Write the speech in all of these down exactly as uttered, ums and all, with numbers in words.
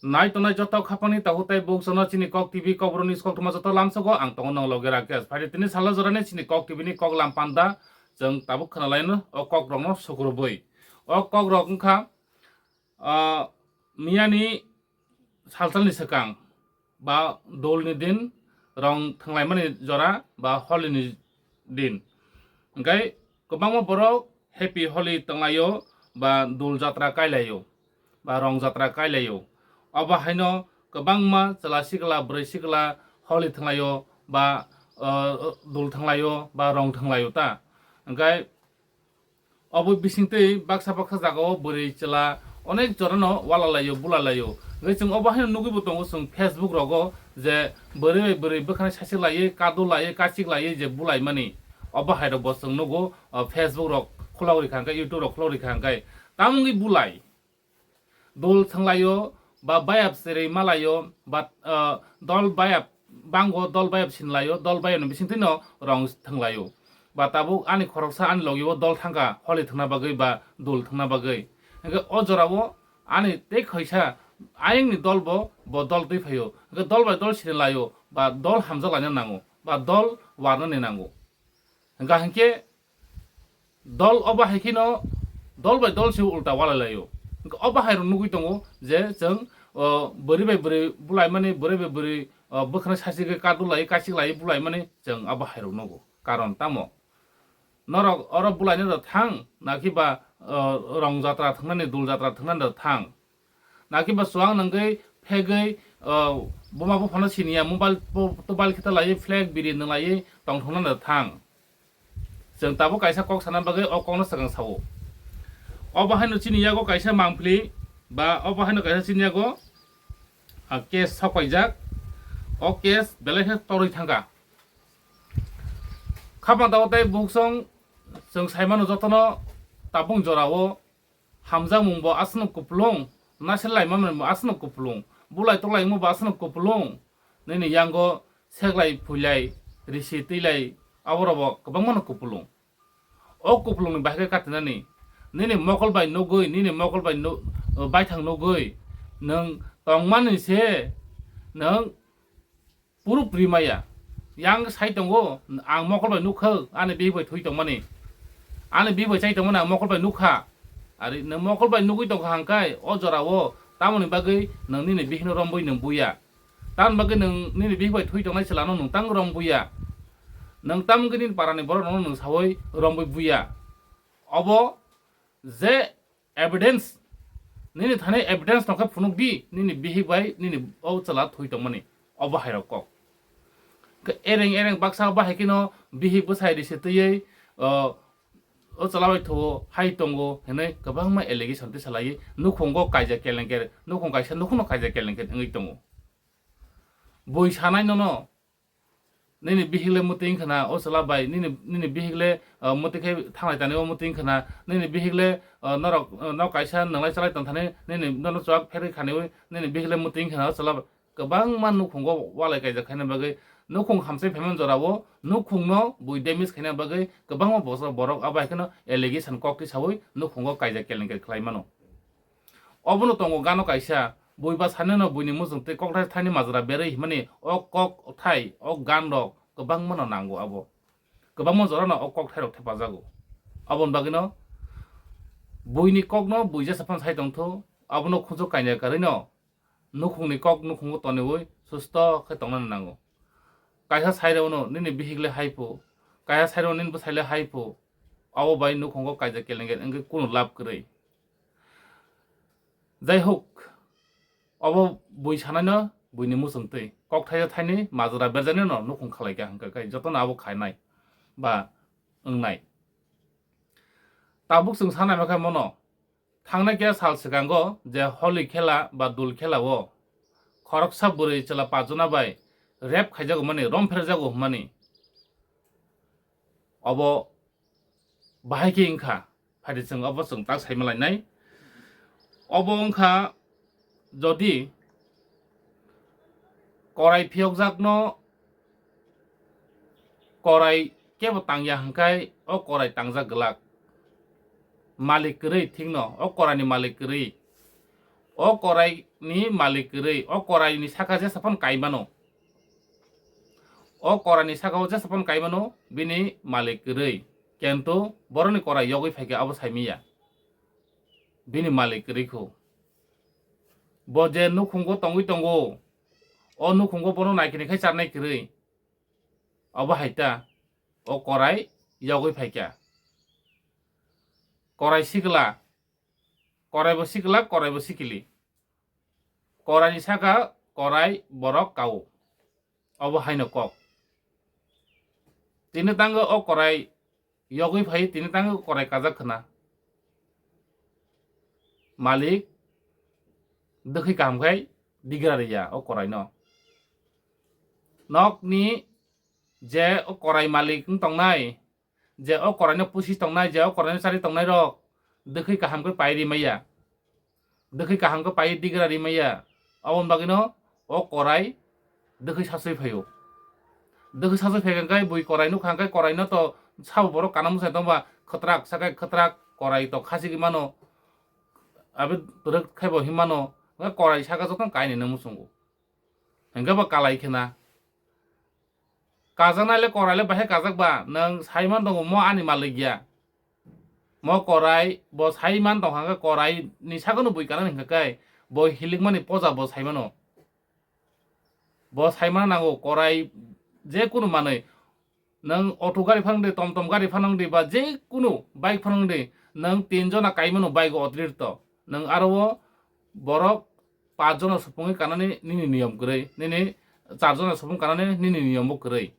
Nai tongnai joto khapangni takhuk tei bukchano chini Kok T V Kokborok news koktwma joto lamsogo ang tongo nong loge Rakesh. Phaidi tini salo jorani chini Kok T V ni koklam panda chwng tabuk khwnalaino o kokrokno sukurubui. O kokrok wngkha, ah, miyani salsalni swkang ba dolni din rong thwnglaimani jora ba holini din. Hwnkhe kwbangma borok Happy Holi tonglaio ba dol jatra kailaio ba rong jatra kailaio. Obo haino kwbangma chwla sikla bwrwi sikla Holi thwnglaio ba, uh, dol thwnglaio ba rong thwnglaio ta. Hwnkhe obo bisingtwi baksa baksa jagao bwrwi chwla onek jorano walalaio bulalaio. Hwnkhe chwng obo haino nugwibo tongo chwng Facebook rogo je bwrwi bai bwrwi bwkhani sachik laiwi kadu laiwi kachik laiwi je bulaimani. Obo hairokbo chwng nugo, o, Facebook rok khulok rikha hwnkhe YouTube rok khulok rikha hwnkhe tamo wngwi bulai. Dol thwnglaio ba bayap cherwi malaio ba, ah, dol bayap bango dol bayap sinlaio dol bayapni bisingtwino rong thwnglaio. Ba tabuk ani khoroksa ani logio dol thangkha holi thwngna bagwi ba dol thwngna bagwi. Hwnkhe o jorao ani tei khaisa ayangni dolbo bo dol twi phaio. Hwnkhe dol bai dol sinilaio ba dol hamjak laina nango ba dol warnani nango. Hwnkha hinkhe dol obo hai kheno dol bai dol se ulta walai laio. Hwnkhe obo hai rok nugwi tongo je chwng, o, bwrwi bai bwrwi bulaimani, bwrwi bai bwrwi, o, bwkhano sachigwi kadulai kachik lai bulaimani chwng obo hai rok nugo. Karon tamo? Norok oro bulaina da thang, nakhe ba, o, rong jatra thwngnani, dol jatra thwngnani da thang. Nakhe ba chuwang nangwi phegwi, o, buma buphano siniya mobile bo, tobal khita lai flag biri nung lai tongthokna da thang. Chwng tabuk kaisa kok sana bagwi o kokno swkang sao. Obo haino chini yago kaisa mangpili ba obo haino kaisa chini yago, a, case sokaijak. O case belai khe torwi thangkha. Khapang tabuk tei buksong chwng saimano jotono tabung jorao hamjakmung bo aswkno kupulung, naisel laimani bo aswkno kupulung, bulai toklaimung bo aswkno kupulung, nini yango seklai phuilai risi twilai aborokbo kwbangmano kupulung. O kupulungni bahai khe katinani nini mokol bai nugwi, nini mokol bai nu-, baithang nugwi nwng tongmani se nwng proof rimaya. Yang sai tongo, ang mokol bai nukha, ani bihik bai thwi tongmani. Ani bihik bai chai tongmani, ang mokol bai nukha. Ari nwng mokol bai nugwi tongkha hangkai, o jorao tamoni bagwi nwng nini bihikno rombwi nwng buya. Tamoni bagwi nwng nini bihik bai thwi tongnai chwlano nwng tang rombuya. Nwng tamoni parani borokno nwng sawi rombwi buya. Obo je evidence, nini thani evidence tongkha phunuk di, nini bihik bai nini o chwla thwi tongmani, obo hairok kok. Khe ereng ereng baksa bahai kheno bihik bwsai risi twiwi, o, o chwla bai thuo hai tongo hinwi kwbangma allegation tisa laiwi nukhungo kaijak kelengker, nukhung kaisa nukhungno kaijak kelengker wngwi tongo. Bui sanai nono, nini bihikle mwtwi wngkha na o chwla bai, nini, nini bihikle, ah, mwtwi khe thanglai tani o mwtwi wngkha na, nini bihikle, ah, norok, ah, nok kaisa nwnglai chalai tong thani, nini nono chuak pherwi khaniwi, nini bihikle mwtwi wngkha na o chwla bai. Kwbangma nukhungo walai kaijak khaina bagwi, nukhung hamsai phaimani jorao nukhungno bui damage khaina bagwi kwbangma bosor borok abo hai kheno allegation kok tisawi nukhungo kaijak kelengker khlai mano. Obono tongo gano kaisa, bui ba sanino buini muchung tei kokthai thaini majra berwi himani o kokthai, o gan rok kwbangmano nango abo. Kwbangma jorano o kokthai rok thepajago. Aboni bagwino buini kokno bui jesa phano sai tongthu, abono khunju kainwi karwino nukhungni kok nukhungo toniwi susto khe tongnani nango. Kaisa sairokno nini bihikle haiphu, kaisa sairokno nini bwsaile haiphu, abo bai nukhungo kaijak kelengker wngwi kunu lab kwrwi. Jai huk, obo bui sanaino buini muchung twi. Kokthai thaini majra berjaino nukhung khalaikha hwnkha khe jotono abo khainai ba wngnai. Tabuk chwng sanai mankha mono, thangnai khe sal swkango je holi khela ba dul khela o khoroksa bwrwi chwla pachuna bai rape khaijago mani, rom pherjago hwnmani. Obo bahai khe wngkha, phaidi chwng obo chwng tak saima lainai. Obo wngkha jodi korai phiyokjakno korai kebo tangya hwnkhe o korai tangjak glak. Malik kwrwi thikno, o koraini malik kwrwi. O korai ni malik kwrwi, o korai ni saka jesa phano kai mano. O korai ni saka o jesa phano kai mano, bini malik kwrwi. Kintu boroni korai yogwi phaikha abo saimiya. Bini malik kwrwi kho. Bo je nukhungo tongwi tongo, o nukhungo bono naikini khai charnai kwrwi. Obo hai ta, o korai yogwi phaikha. Korai sikla, korai bo sikla, korai bo sikili. Korai ni saka korai borok kao. Obo haino kok. Tini tango o korai yogwi phai, tini tango korai kajak khna. Malik dwkhwi kaham khai digra riya o koraino. Nokni je o korai malik wng tongnai, je o koraino pusi tongnai, je o koraino chari tongnai rok dwkhwi kaham khe pai ri maya, dwkhwi kaham khe pai digra ri maya, aboni bagwino o korai dwkhwi sasui phaio. Dwkhwi sasui phaikha khe bui korai nukha khe koraino to sabo borok kana mwsai tongba khwtrak sakai khwtrak korai to khasigi mano, abi twrwk khai bo himano, korai saka jotono kainwi no muchungo. Hingke bo kalai khena. Kajaknai le korai le bahai kajak ba, nwng sai man tongo mo ani malik ya. Mo korai, bo sai man tong hangke korai ni sagono bui kanani hingka kai, bo hilikmani poja bo sai mano. Bo sai mano nango korai je kunu manwi. Nwng auto gari phano di, tom tom gari phano di, ba je kunu bike phano di, nwng tin jona kai mano bike o otirikto. Nwng aro o borok paanch jona supungwi kanani nini niyom kwrwi, nini char jona supung kanani nini niyom bo kwrwi.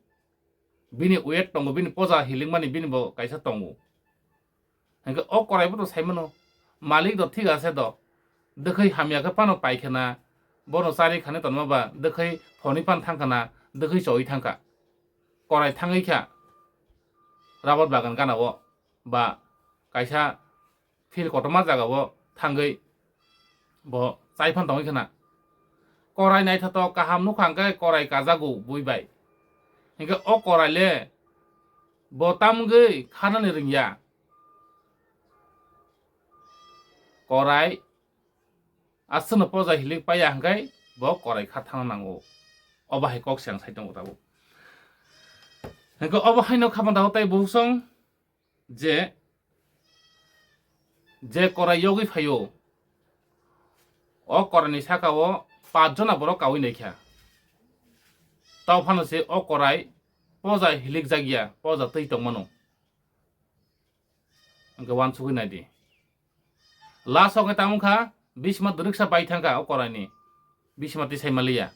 Bini weight tongo, bini poja hilikmani bini bo kaisa tongo. Hingke o korai bo to sai mano, malik do thik ase do, dwkhwi hamya khe phano pai khena, bono chari khani tonma ba dwkhwi phonwi phan thang khana, dwkhwi choi thang kha. Korai thangwi kha rabar bagan gana o ba kaisa field kotorma jaga o thangwi bo chai phan tongwi khna. Korai naithotok kaham nukha hwnkhe korai kajago bui bai. Hinkhe o korai le bo tamgwi khanani ringya. Korai aswkno poja hilik paiya hwnkhe bo korai kha thangna nango. Obo hai kok se ang sai tongo tabuk. Hinkhe obo haino kha phan tabuk tei buhuk song je, je korai yogwi phaio, o koraini saka o paanch jona borok kaui naikha. Tao phano se o korai poja hilik jakya, poja twi tongmano. Hingke uansugwi naidi. Last o khe tamo wngkha bisima dwrwksa bai thangkha o koraini. Bisima tisai maliya.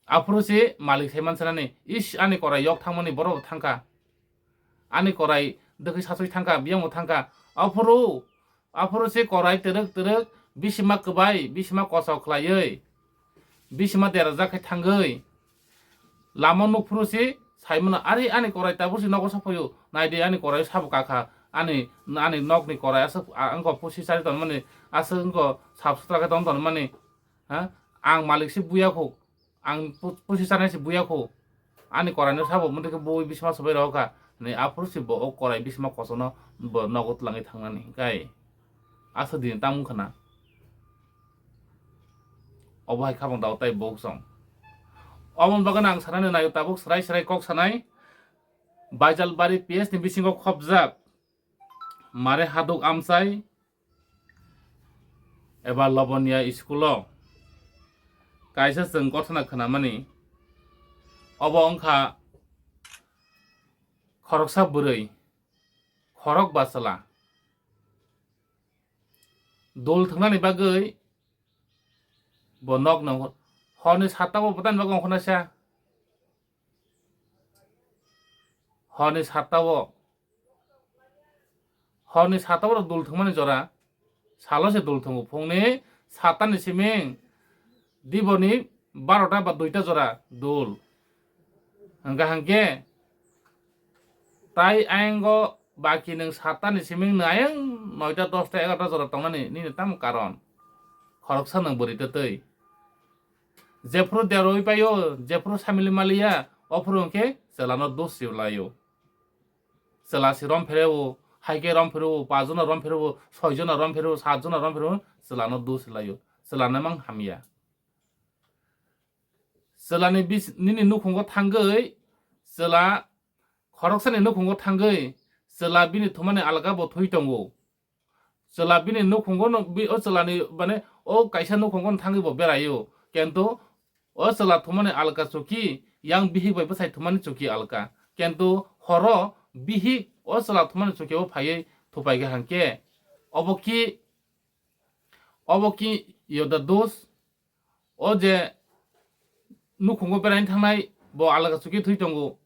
Aphuru se malik sai mansanani, "Ish, ani korai yok thangmani borok thangkha. Ani korai dwkhwi sasui thangkha, biyangbo thangkha." Aphuru, aphuru se korai twrwk twrwk bisima kwbai, bisima kosok khlaiwi, bisima derajak khai thangwi lama nukphuru se saimano, "Ari, ani korai tabuk se nogo sophaio, naidi ani korai sabo kakha, ani, ani nokni korai aswk, a, wngkha pusi chari tonmani, aswk wngkha sap sutra khe tong tonmani." Ha? Ang malik se buya kho, ang pu-, pusi chanai se buya kho. Ani koraino sabo mothe khe bui bisma sobai rw kha. Ni aphuru se bo o korai bisma kosono bo nogo twlangwi thangnani kai. Aswk din tamo khna. Obo hai khabang dao tai bok song. Oboni bagwi ang sanani naio tabuk srai srai kok sanai. Baijalbari P S ni bisingo khopjak. Mare Haduk Amchai eba Loboniya school o kaisa chwng kothona khwnamani, obo wngkha khoroksa bwrwi, khorok ba chwla. Dol thwngnani bagwi bo nokno horni satta o bwtani bagwi ongkhornaisa. Horni satta o, horni satta o dol thwngmani jora, salo se dol thwngo, phungni satta ni siming diboni barota ba duita jora dol. Hwnkha hwnkhe tai ayang o baki nwng satta ni siming nwng ayang noita, dosta, egarota jora tongnani nini tamo karon? Khoroksa nwng bwrwi twtwi. Jephuru deroi paio, jephuru samili maliya, ophuru hwnkhe chwlano dos se laio. Chwla se rom phereo, Hai khe rom phiro, pachjona rom phiro, soijona rom phiro, satjona rom phiro, chwlano dos laio. Chwla naimang hamya. Chwlani bis-, nini nukhungo thangwi, chwla khoroksani nukhungo thangwi, chwla bini thumani alga bo thwi tongo. Chwla bini nukhungo no bi-, o chwlani, mane, o kaisa nukhungo no thangwi bo beraio. Kintu o chwla thumani alka chuki, yang bihik bai bwsai thumani chuki alka. Kintu horo bihik o chwla thumani chuki o phaiwi thupai kha hwnkhe, obo ki, obo ki yoda dos, o je nukhungo beraini thangnai bo alka chuki thwi tongo.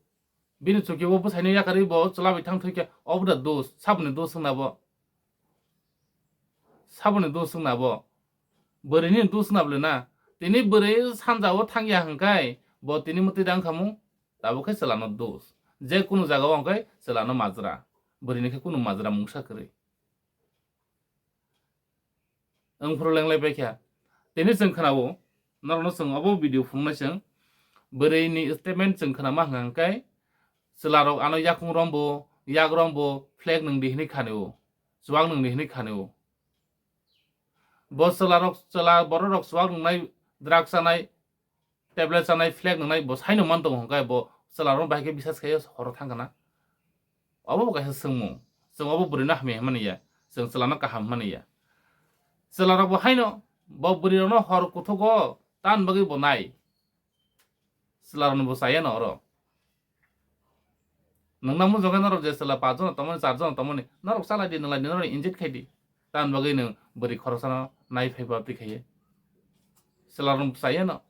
Bini chuki o bwsaino yakarwi bo chwla bai thang thwi khe, obo da dos, saboni dos wngna bo. Saboni dos wngna bo. Bwrwini dos wngna bole na. Tini bwrwi sanja o thangya hwnkhe bo tini mwtwi da wngkha mung. Tabuk khe chwlano dos. Je kunu jaga o hwnkhe chwlano majra. Bwrwini khe kunu majra mungsa kwrwi. Wngphuru lenglai paikha. Tini chwng khwnao, norokno chwng obo video phunuknai chwng. Bwrwini statement chwng khwnama hwnkha hwnkhe, chwlarok ano yakung rombo, yak rombo, flag nwngdi hwnwi khanio, chuwak nwngdi hwnwi khanio. Bo chwlarok, chwla bororok chuwak nwngnai, drugs chanai, tablet chanai, flag nwngnai bo saino man tongo hwnkhe bo chwlarokno bahai khe bisas khaio horo thang kana? Obo bo kaisa swngmung. Chwng obo bwrwino hamya hwnmani ya. Chwng chwlano kaham hwnmani ya. Chwlarok bo haino bo bwrwirokno hor kuthugo tan bagwi bo nai. Chwlarokno bo chaya no oro. Nwng nang mujung khe norok je chwla pachjona tongmani, charjona tongmani, norok chalai di, nwnglai di, norok inject khai di. Tamni bagwi nwng bwrwi khoroksano nai phai ba twi khaiye. Chwlarokno bo chaya no.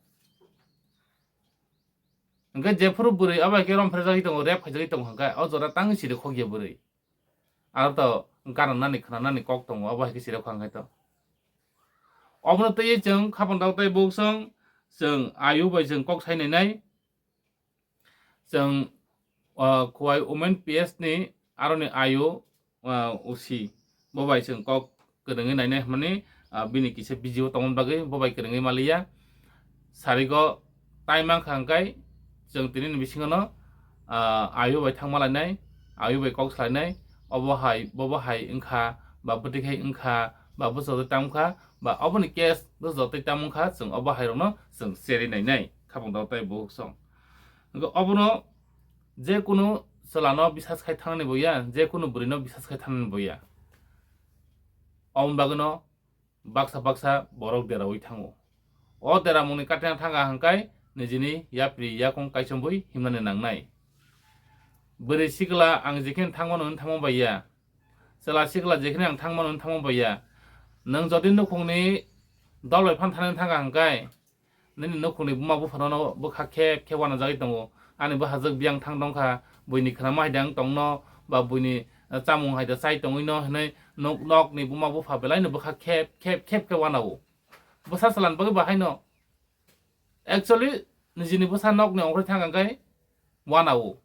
Hwnkhe jephuru bwrwi abo hai khe rom phrajagwi tongo, rep khaijagwi tongo hwnkhe, o jora tangwi siri khokya bwrwi. Aro to gana nani khna nani kok tongo, abo hai khe siri khokha hwnkhe to. Obono twiwi chwng khapang dao tei buksong chwng ayu bai chwng kok sai nainai. Chwng, ah, Khowai Women P S ni aroni ayu, ah, O C bo bai chwng kok kwrwngwi nainai hwnmani, ah, bini kisa video tongmani bagwi bo bai kwrwngwi maliya. Sarigo tai mankha hwnkhe chwng tini ni bisingo no, ah, ayu bai thangma lainai, ayu bai kok salainai, obo hai, bobo hai wngkha, ba bwtwi khai wngkha, ba bwsajwk tei tamo kha, ba oboni case bwsajwk tei tamo wngkha, chwng obo hai rokno chwng cherwi nainai, khapang dao tei buksong. Hwnkhe obono je kunu chwlano bisas khai thangnani bo ya, je kunu bwrwino bisas khai thangnani bo ya. Oboni bagwino baksa baksa borok deraui thango. O deramungni katina thanga hwnkhe nijini yapri yakung kaichomwi himnani nangnai. Bwrwi sikla ang jekheno thangmano hwnwi thangma bai ya. Chwla sikla jekheno ang thangmano hwnwi thangma bai ya. Nwng jodi nukhungni dol bai phan thani thanga hwnkhe, nini nukhungni buma buphano bwkha khep khep uanajagwi tongo. Ani bwhajwk biyang thang tongkha, buini khwnama hai da wng tongno, ba buini, eh, chamung hai da chai tongwino hwnwi nok, nokni buma bupha belaino bwkha khep khep khep khe uanao. Bwsa chwlani bagwi bo haino. Actually, nijini bwsa nokni ongkhorwi thang kha khe uanao.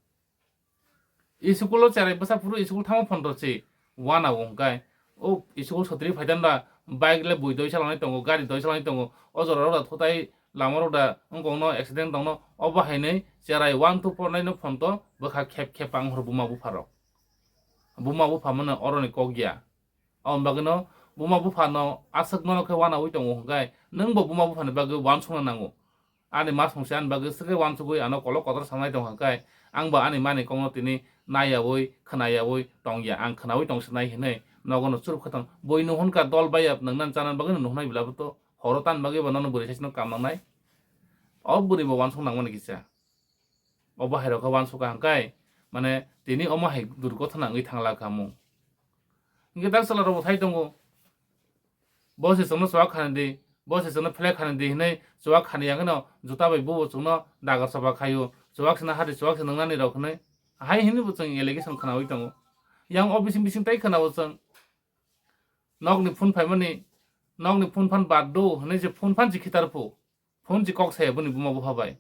Iskulo cherai bwsa phuru iskul thango phonto se uanao hwnkhe. O iskul sotri phaidan da bike le bui doi salonai tongo, gari doi salonai tongo. O jora rok da thotai lama rok da wngkokno accident tongno. Obo hainwi cherai one two four nine no phonto bwkha khep khep ang hor buma bupha rok. Buma bupha mano oroni kok ya. Aboni bagwino buma buphano aswk nono khe uanaui tongo hwnkhe, nwngbo buma buphani bagwi uansukna nango. Ani ma songse ani bagwi swkhe uansugwi ano kolok kotor sanai tongkha hwnkhe, angbo ani mani kokno tini nayaui, khwnayaui tongya, ang khwnaui tongsinai hinwi nogono churuk khe tong. Bui nuhunka dol baiya nwngnani chanani bagwino nuhunai bwlaboto horo tan bagwibo nono bwrwi saisino kam nangnai. O bwrwibo uansuk nangmani kisa. Obo hai rok khe uansukha hwnkhe, mane, tini omo hai durgothona wngwi thangla kha mung. Hwnkhe dak chwla rok bo thai tongo, bo se chwngno chuwak khani di, bo se chwngno phlek khani di hinwi chuwak khani ya kheno juta bai bubo chwngno dagar choba khaio, chuwak sina hadi chuwak se nwngnani rok hinwi, hai hinwi bo chwng allegation khwnaui tongo. Yang o bising bising tai khwnao chwng, nokni phone phaimani, nokni phone phan bad do hinwi se phone phan se khitar phu. Phone se kok saya boni buma bupha bai.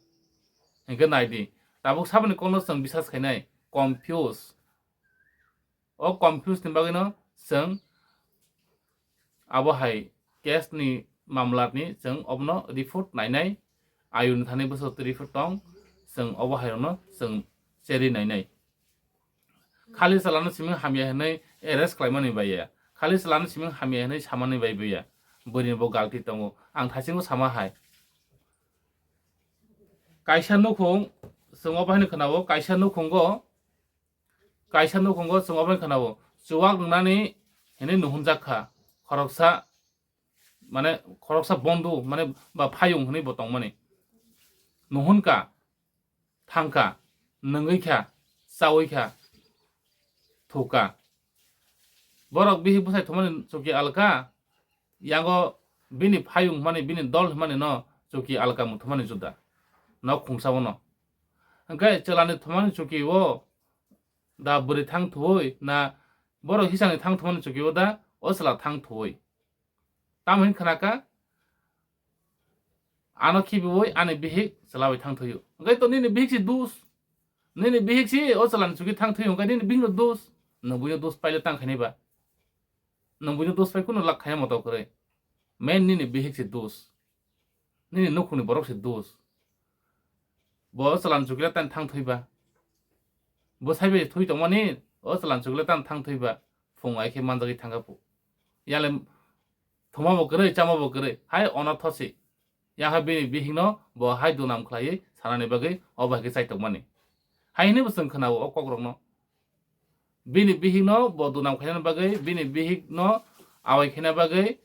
Hwnkhe nai di, tabuk saboni kokno chwng bisas khainai, confuse. O confuse ni bagwino chwng abo hai case ni mamla ni chwng obono report nainai, ayuni thani bwswk report tong, chwng obo hai rokno chwng cherwi nainai. Khali chwlano simi hamya hinwi arrest khlaimani bai ya. Khali chwlano siming hamya hinwi samani bai bo ya. Bwrwini bo galti tongo. Ang thaisingo sama hai. Kaisa nukhung chwng obo haino khwnao, kaisa nukhungo, kaisa nukhungo chwng obo haino khwnao. Chuwak nwngnani hinwi nuhunjak kha. Khoroksa, mane, khoroksa bondhu, mane, ba phayung hinwi bo tongmani. Nuhun kha, thang kha, nwngwi kha, chawi kha, thuk kha. Borok bihik bwsai thumani chuki alka, yango bini phayung hwnmani, bini dol hwnmani no chuki alka mu thumani juda. Nok khungsa bono. Hwnkhe chwlani thumani chuki o da bwrwi thang thuwi na borok hisani thang thumani chuki o da o chwla thang thuwi. Tamo hin khna kha, ano khibiwi ani bihik chwla bai thang thuyo. Hwnkhe to nini bihik si dus. Nini bihik si o chwlani chuki thang thuyo, hwnkhe nini bihikno dus. Nwng buino dus paile tang khaini ba. Nwng buino dus pai kunu lak khaina moto kwrwi. Main nini bihik si dus. Nini nukhungni borok si dus. Bo o chwlani chuki le tang thang thuiba. Bo sai bai thui tongmani, o chwlani chuki le tang thang thuiba. Phung ai khe manjagwi thang kha phu. Yale thuma bo kwrwi, chama bo kwrwi. Hai ono thosi. Yang hai bini bihikno bo hai dunam khlaiwi sanani bagwi o bai khe chai tongmani. Hai hwnwi bo chwng khwnao o kokrokno. Bini bihikno bo dunam khainani bagwi, bini bihikno awai khaina bagwi,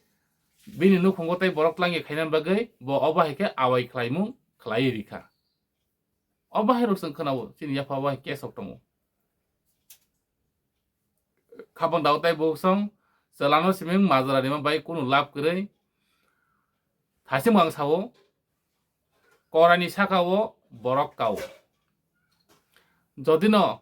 bini nukhungo tei borok twlangya khainani bagwi bo o bahai khe awai khlaimung khlaiwi rikha. O bahai rok chwng khwnao, chini yapha o bahai case rok tongo. Khapang dao tei bukhuk song chwlano siming majra rima bai kunu lab kwrwi. Thaichung ang sao, koraini saka o borok kao. Jodi no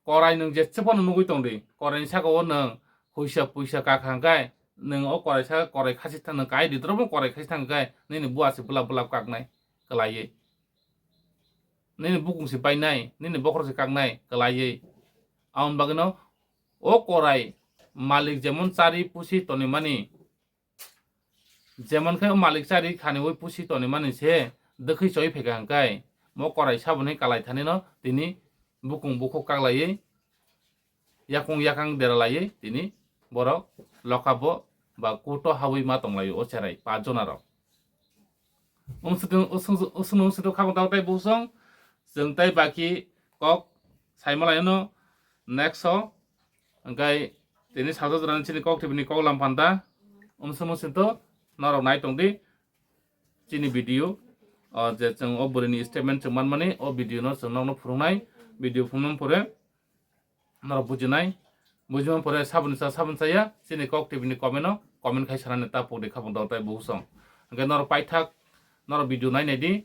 korai nwng jesa phano nugwi tongdi, koraini saka o nwng huisa puisa kak hangkai, nwng o korai saka korai khasi thang nwng kai di, drobo korai khasi thang kai, nini bua se bwlap bwlap kaknai kwlaiwi. Nini bukung se bainai, nini bokhorok se kaknai kwlaiwi. Aboni bagwino o korai malik jemon chari pusi tonimani, jemon khe o malik chari khaniwi pusi tonimani se dwkhwi choi phaikha hwnkhe, mo korai saboni kalai thanino tini bukung bukhuk kaklaiwi, yakung yakang deralaiwi tini borok lokha bo ba kuto hawi ma tonglaio o cherai pa jona rok. Umswtwng, usung, usung, usung twi khabang tao tei busong. Chwng tei baki kok saimalaino next o. Hwnkhe tini sajak jorani chini kok tibini kok lam panda. Umsung usung to norok nai tongdi chini video. O je chwng o bwrwini statement chwng manmani o video no chwng nokno phurungnai. Video phunuknani pore norok bujinai, bujima pore saboni sa saboni saya, chini kok tibini comment o comment khai sanani ta pokdi khabang dao tai busong. Hwnkhe norok paithak, norok video nai naidi,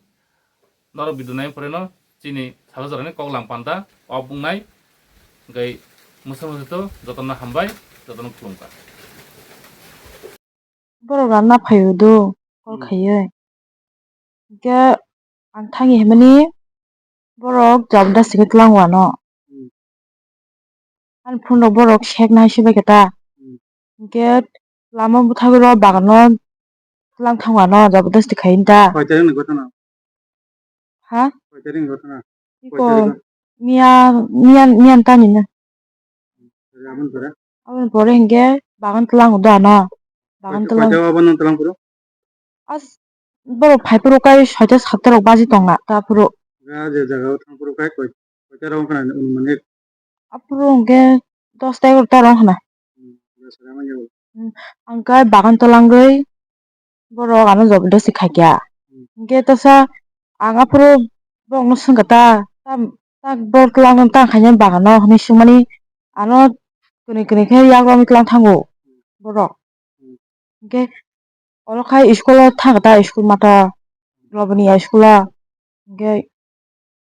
norok video nai pore no chini sajak jorani kok lam panda, o bungnai, hwnkhe mwsa mwsa to jotono hambai, jotono khulumkha. Borok ranna phaio do, call Hmm. khaiwi. Hwnkhe ang thangwi himani borok jabdasti khe tlango ano. Hmm. Ani phone rok borok sek nai se bai khe ta. Hmm. Hwnkhe lama bwthago bagano tlang thango ano jabdasti khai ta. Koi tarik ni ghotona? Ha? Koi tarik ni ghotona? Iko Koi tarik? Miya, miya, miya tani na. Aboni pore? Aboni pore hwnkhe bagan tlango da na. Bagan Koi-, tlang. Koi ta obo nwng tlang phuru? As, borok phai phuru kai soita satta rok baji tong na, ta phuru. Ga je jaga o thang phuru kai koi, koi ta rok wngkha na anumanik? Aphuru hwnkhe dosta egarota rok wngkha na. Hmm, ga sara manya bo. Hmm, ang kai bagan twlangwi borok ano jabardasti khaikha. Hmm. Hwnkhe tasa ang aphuru borokno swngkha ta, ta, ta borok twlangno ta khaina bagano hinwi swngmani ano kwnwi kwnwi khe yago wngwi twlang thango borok. Hmm. Hwnkhe oro khai school o thangkha ta, school mata Loboniya school o. Hwnkhe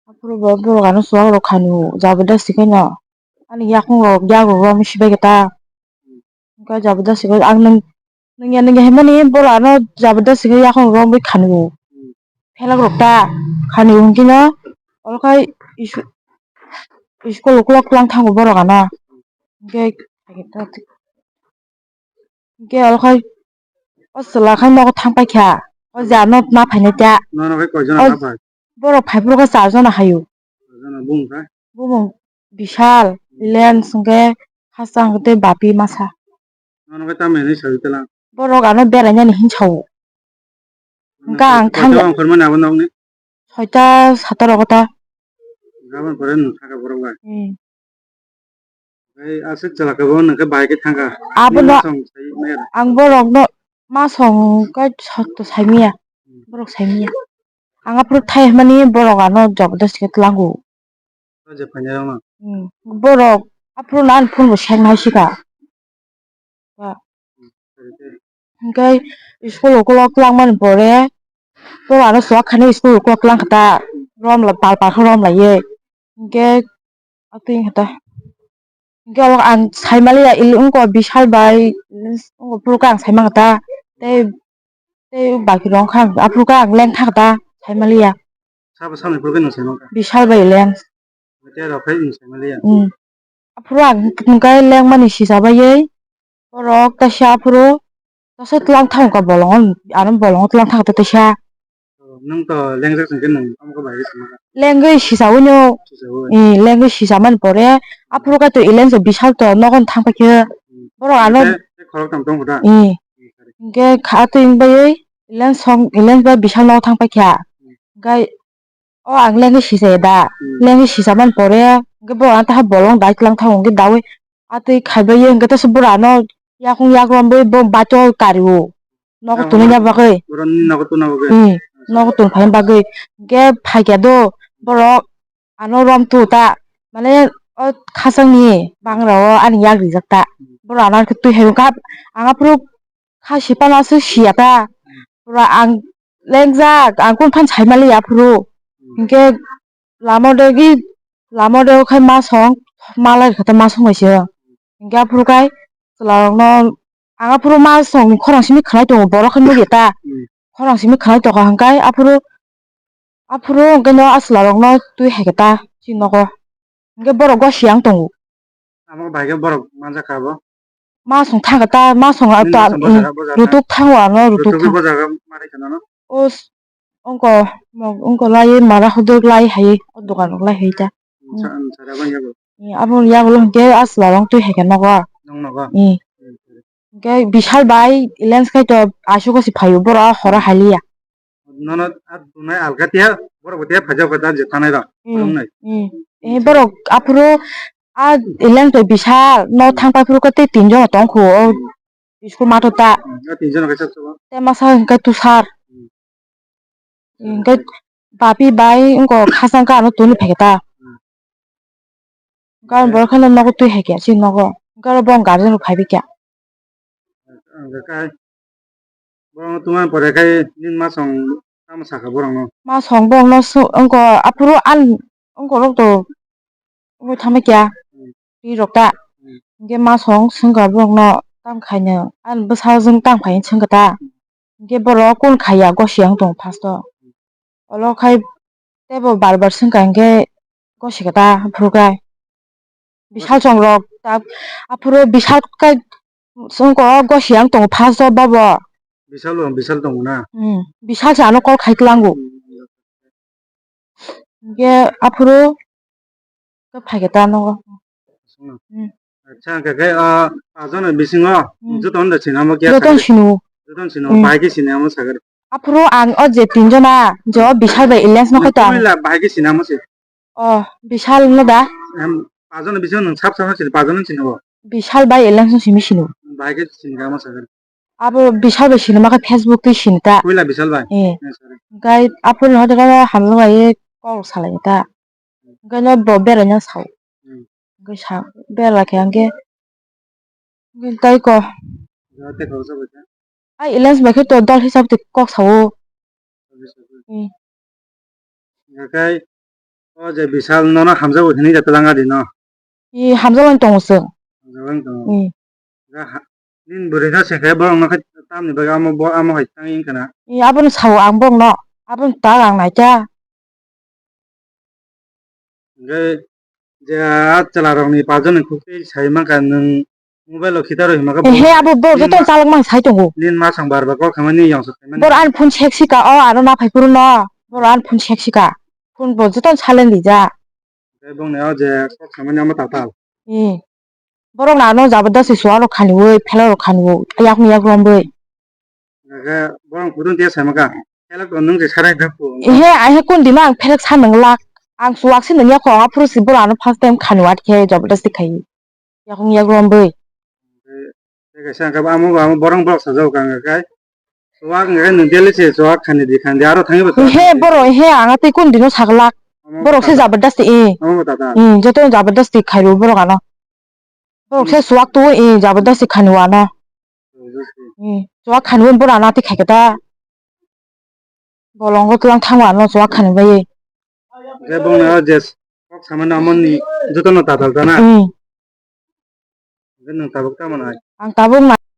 aphuru bo borok ano chuwak rok khainwi jabardasti khaino ani yakung rok yago wngwi sibai kha ta. Hwnkhe jabardasti khe ang nwng, nwngya nwngya hinmani borok ano jabardasti khe yakung rok wngwi khainwi phelak rok ta khainwi hwnkhe no oro khai school ukulok twlang thango borok ano. Hwnkhe Hwnkhe oro khai o chwla khai nogo thang paikha. O je ano ma phainai ta. Nono khai koi jona O na phai? Borok phai phuru khe char jona haio. Char jona bung kha? Bumung Bishal, Lens hwnkhe Khasang tei bapi masa. Nono khe tamo hinwi sawi tela? Borok ano berainani hinwi sao. Hwnkhe ang thangya. Koito ongkhormani abo nokni? Soita sataro kota. Gabon pore nwng thangkha borok bai? Hmm. Tei aswk chwla khe bo nwng khe bahai khe thangkha. Abono. Ni masong sai maya da? Ang borokno masong khe sotto saimaya. Hmm. Borok saimaya. Ang aphuru thai hwnmani borok ano jabardasti khe tlango. O je phainairokno? Hmm. Borok aphuru nang phone bo seng hai sika. Ba. Hmm. Hwnkhe school ukulok twlangmani pore, borok ano chuak khainai school ukulok twlang kha ta, rom la-, pal pal khe rom laiwi. Hwnkhe atwi wngkha ta. Hwnkhe oro ang saimaliya, il-, wngkha Bishal bai, wngkha phuru khe ang saimang kha ta. Tei, tei baki rok wngkha, aphuru khe ang lengkha kha ta, saimaliya. Sabo samni phuru khe nwng saimang kha? Bishal bai leng. Tei rok khe nwng saimaliya? Hmm. Aphuru ang hwnkhe lengmani sisa baiwi, borok teisa aphuru teisa twlang thangkha bolongo, ano bolongo twlang thangkha teisa. Nwng to lengjak song khe nwng tamo khe bahai khe swnam kha? Lengwi sisaui no. Sisaui. Eh, lengwi sisamani pore aphuru kaitor eleng se Bishal to nogo thang paikhe. Hmm. Borok ano. Tei, tei khorok tam tong kha da? Eh. Hmm, sorry. Hwnkhe kha twi wng baiwi eleng song, eleng bai Bishal nogo thang paikha. Hmm. Hwnkhe o ang lengwi sisaya da. Hmm. Lengwi sisamani pore hwnkhe borok ano taha bolong dai twlang thango hwnkhe daui atwi khaibai hwnkhe teisa borok ano yakung yakrom bai bo bato kario. Nogo tongna bagwi. Borok ni nogo tongna bagwi. Hmm. Nogo tong phaina bagwi. Hwnkhe phaikha do borok ano rom tu ta. Mane o khasangni bangra o ani yak rijak ta. Hmm. Borok ano khe twi hai kha. Ang aphuru kha sipana aswk siya ta. Hmm. Pura ang lengjak, ang kunu phano saimaliya aphuru. Hmm. Hwnkhe lama o degi, lama o degi khai masong, malai kha ta masong bai se. Hwnkhe aphuru khai chwla rokno, ang aphuru masongni khorang simi khwnai tongo, borok khe nukya ta. Hmm. Khorang simi khwnai tongkha hwnkhe aphuru, aphuru hwnkhe no a chwla rokno twi hai kha ta chini nogo. Hwnkhe borok gosiya wng tongo. Amo bai khe borok manjak kha bo? Masong thang kha ta, masong a ta, masong bo thang kha, bo thang kha. Rutuk thango ano, rutuk thang. Rutuk bo jaga mari khana no? O s-, ongko, mo-, ongko lai mara hodok lai hai, o dokan rok lai hai ta. Sa-, sa da bang yago. Ni abo yago lo hwnkhe a chwla rok twi hai khe nogo. Nong nogo? Ni. Hmm. Hwnkhe Bishal bai eleng se kaitor aswk se phaio, borok a horo haliya. Nono a tunai alka tiya, borok bo tiya phaijak kha ta je thanai rok, hmm, borok nai. Hmm. Eh, borok aphuru a eleng to Bishal no, hmm, thang pai phuru khe tei tinjon tong kho o, hmm, school math o ta. Hmm, a tinjon kaisa chwla. Tei masa hwnkhe Tushar. Hmm. Hwnkhe bapi bai wngkha khasang khe ano tuni phai khe ta. Hmm. Hwnkhe borok kheno nogo twi hai khe chini nogo. Hwnkhe oro bo guardian rok phai bai kha. Hwnkhe kai borokno tungma pore khai nini masong tamo sakha borokno? Masong borokno su-, wngkha aphuru an wngkha rok to wngwi thangma kya. Hmm. Ri rok ta. Hmm. Hwnkhe masong swngkha borokno tamo khaino ani bwsajwk tamo khaino swngkha ta. Hmm. Hwnkhe borok kunu khaiya gosiya wng tongo first o. Olo khai teibo bar bar swngkha hwnkhe gosikha ta aphuru khe. Bishal chong rok ta aphuru Bishal khe chwngko gosiya wng tongo first o bobo. Bishal bo, Bishal tongo na? Hmm, Bishal se ano call khai tlango. Hmm. Hwnkhe aphuru khe phaikhe ta nogo. Hmm. Acha, hwnkhe khe, ah, pajon ni bisingo, hmm, joto no da sinamo khe joto no sinu. Joto no sinu, hmm, bahai khe sinamo sagari. Aphuru ang o je tinjona, je o Bishal bai Elias no khaito ang. Nung bahai khe sinamo se. O, Bishal no da? Em, pajon ni bisingo nwng sab sab no sini, pajon no sini bo. Bishal bai Elias no simi sinu. Bahai khe sini kamo sagari. Abo Bishal bai sinima khe Facebook twi sini ta. Puila Bishal bai? Eh. Eh, sorry. Hwnkhe aphuru no hote khe hamjak bai kok salai ta. Hwnkhe no bo beraina sao. Hmm. Hwnkhe sa bera khe hwnkhe, hwnkhe tei ko. Jora tei khoroksa bai khe? Ai Elias bai khe to dol hisab twi kok sao. Dol hisab twi. Hmm. Hwnkhe o je Bishal nono hamjago hinwi je twlang adi no? I hamjago tongo chwng. Hamjago tongo. Hmm. Ga ha-, nini bwrwi no se khe borok no khe tamni bagwi amo bo amo hai tang wngkha na? I abono sao ang borok no. Abono ta ang nai ta. Hwnkhe je a chwla rok ni pajon ni khuktwi sai mankha nwng mobile o khita rw hima khe. He abo bo joto chalok mang sai tongo. Nini masong bar bar kok khamani yong sok khaimani. Bor an phone sek sika o aro na phai phuru no. Bor an phone sek sika. Phone bo joto silent rijak. Tei bongni o je kok samani omo tatal. Hmm. Borok na ano jabardasti suarok khaniwi, phelak rok khaniwi, yakung yak romwi. Aga borok kudun tiya sama ka. Phelak to nung je sarai dakku. Ehe, ahe kun dima ang phelak sa nang lak. Ang suak si nang yakung aphuru si borok ano first time khaniwi atkhe jabardasti khai. Yakung yak romwi. Tei kaisa hwnkhe bo amo bo amo borok borok sajak wngkha hwnkhe kai. Chuwak hwnkhe nwng daily se chuwak khani di khani di aro thangwi bo chuwak He khani di. Borok he ang tei kun dino saglak. Omo Borok se tata. Jabardasti e. Omo tata. Hmm, joto jabardasti khairo borok ano. Borok se chuwak tu e jabardasti khani wano. Jabardasti. Hmm, chuwak khani borok ano tei khaikhe ta. Bolongo tlang thangma no chuwak khani bai. Je bongni o je kok samani amoni jotono tatal tana. Hmm. Je nwng tabuk tamo nai. Ang tabuk na.